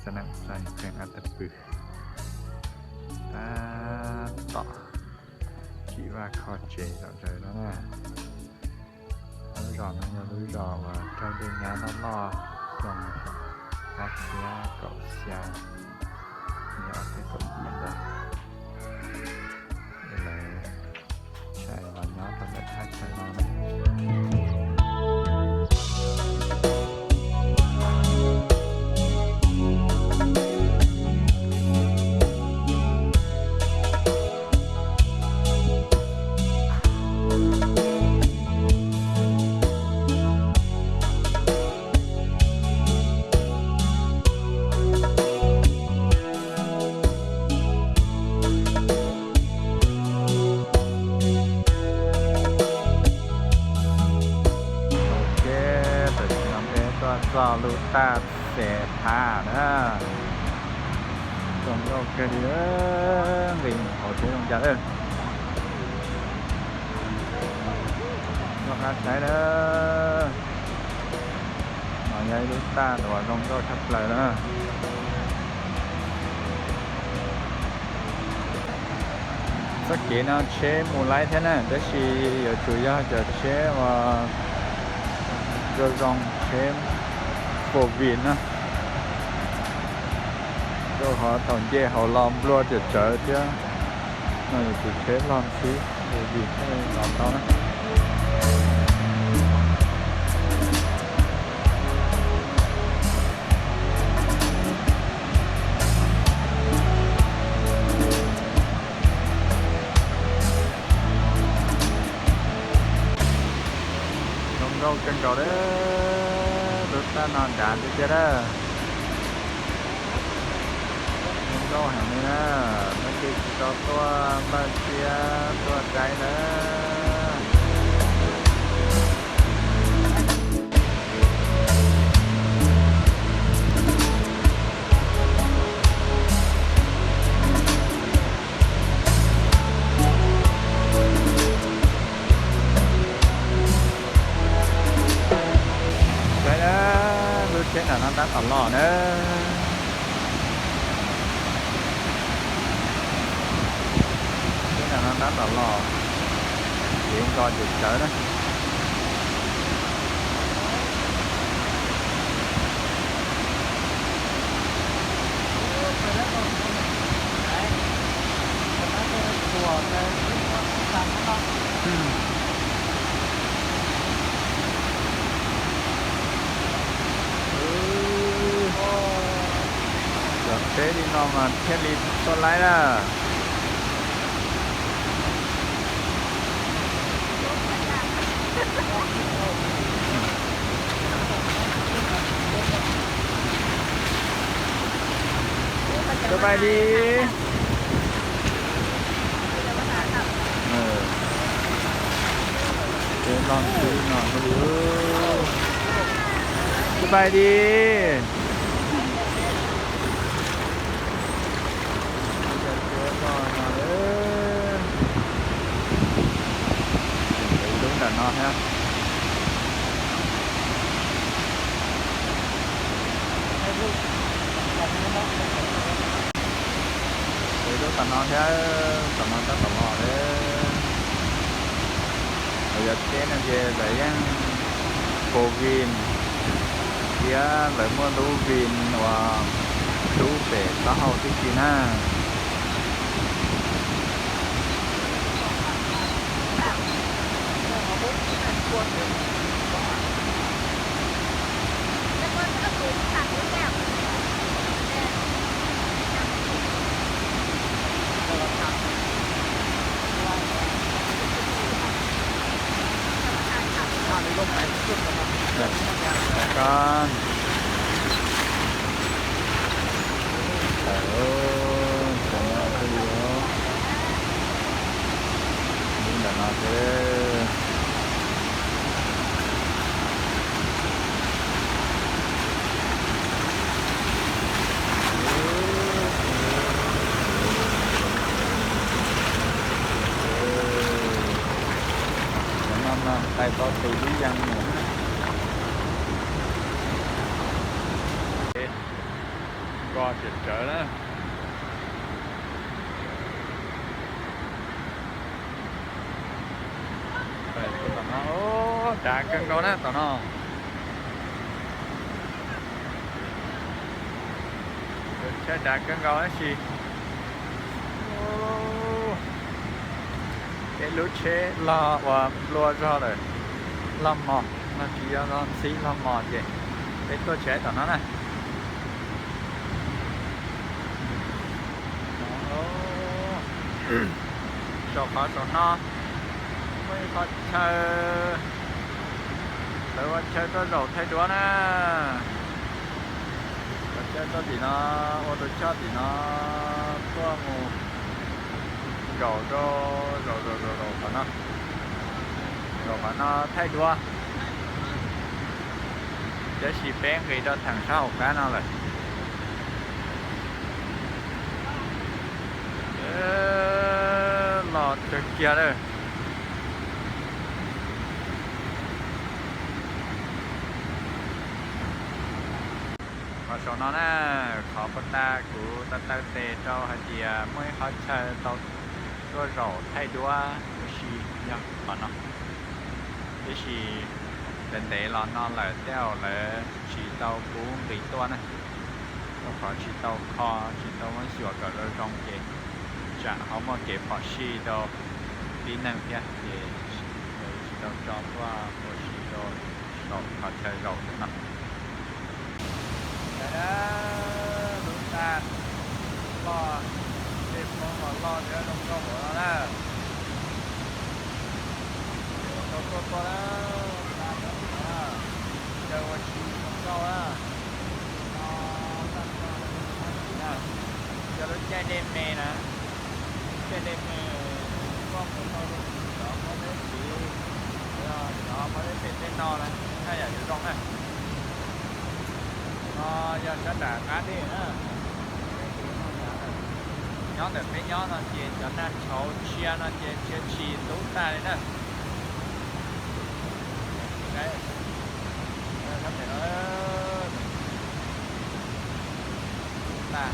Xab Nam Xais Pheej Ab Teb Pw. Tab tom tsim vaj kho tsev zom zaws no na. Lub zos no yog lub zos uas raug dej nyab loj loj xyoo ob txhiab kaum xya, ob txhiab kaum yim ntawd. Lawv tshais los nyob rau ntawm thaj chaw no na. Ok, tam sim no peb tuaj txog lub taj xes phab na. Zoo nkauj kawg li, nqis hauv tsheb zoo cas lawm. Noj qab saib na. No yog ib lub taj uas zoo nkauj tshaj plaws na. Txoj kev no tsheb mus laib thiab na, tab sis yuav tsum yog cov tsheb uas zoo zoo, tsheb four wheel na, rau qhov thaum nce hauv los nplua tsawv tsawv thiab. No yog tus tsheb log ntxhib four wheel thiaj los tau na. Zoo nkauj kawg nkaus li, lub taj no dav tiag tiag na. Zoo nkauj heev li na, leej twg tsis tau tuaj npaj siab tuaj saib na. Saib na, lub tsheb nram no tab tom los na. Tsheb nram no tab tom los, kev nkos ces tsawv na. Cov tsheb li no mas thiaj li tuaj laib na. Sawv daws li. Sawv daws li. Ib lub nram no thiab. Ib lub tom no thiab, tom no tab tom los li. Lawv cov tsheb no ces lawv yeej four wheel thiab lawv muaj lub wheel uas dub pem taub hau tib si na. Con. Tawm, tawm no thiaj li, lub ntawm no thiab. Cov no mas tais tau tus ib yam mus na. Sawv na. Tom no, dav kawg nkaus na tom no. Chaw dav kawg nkaus tab sis peb lub tsheb log uas nplua zog lawm, log mos no, tsis yog log ntxhib, log mos ces peb tuaj tsheb tom no na. Saum qhov saum no muaj ib qho chaw, lawv ua chaw tuaj zaum thaij duab na. Ua chaw tuaj tim no, ua tus choj tim no tuaj mus zaum rau, zaum zaum zaum zaum qhov no, zaum qhov no thaij duab. Tab sis peb nqis rau theem sab hauv qab no lawm. Los kawg kiag lawm. Qhov saum no na, qhov puag ta kuv taw taw tes rau hais tias muaj ib qhov chaw tau tuaj zaum thaij duab ua si yog qhov no. Tiam sis ntev ntev los no lawm tej zaum lawv tsis tau pub nqis tuaj na, rau qhov tsis tau kho, tsis tau muab xyuas kom zoo zoo ces tsam ho muaj kev phom sij rau tib neeg thiab ces lawv tsis tau tso tuaj ua si rau saum qhov chaw zaum no. Lub tag loj, tej poob los loj thiab zoo nkauj npaum no na. Tau tuaj tuaj na, tag nrho tim no na, chaw ua si zoo nkauj na. No tag nrho lub tag tim na, yog lub caij dej me na, lub caij dej me tuaj mus tau rau tim cov pob zeb tid, cov pob zeb pem tej no na, haj yam yuav zoo na. No yog sab nram qab dej na. Nyob ntawm peb nyob no ces cov nag tshauv tsia no ces tshia tshis ntub tag li na. Sab pem no ntub tag.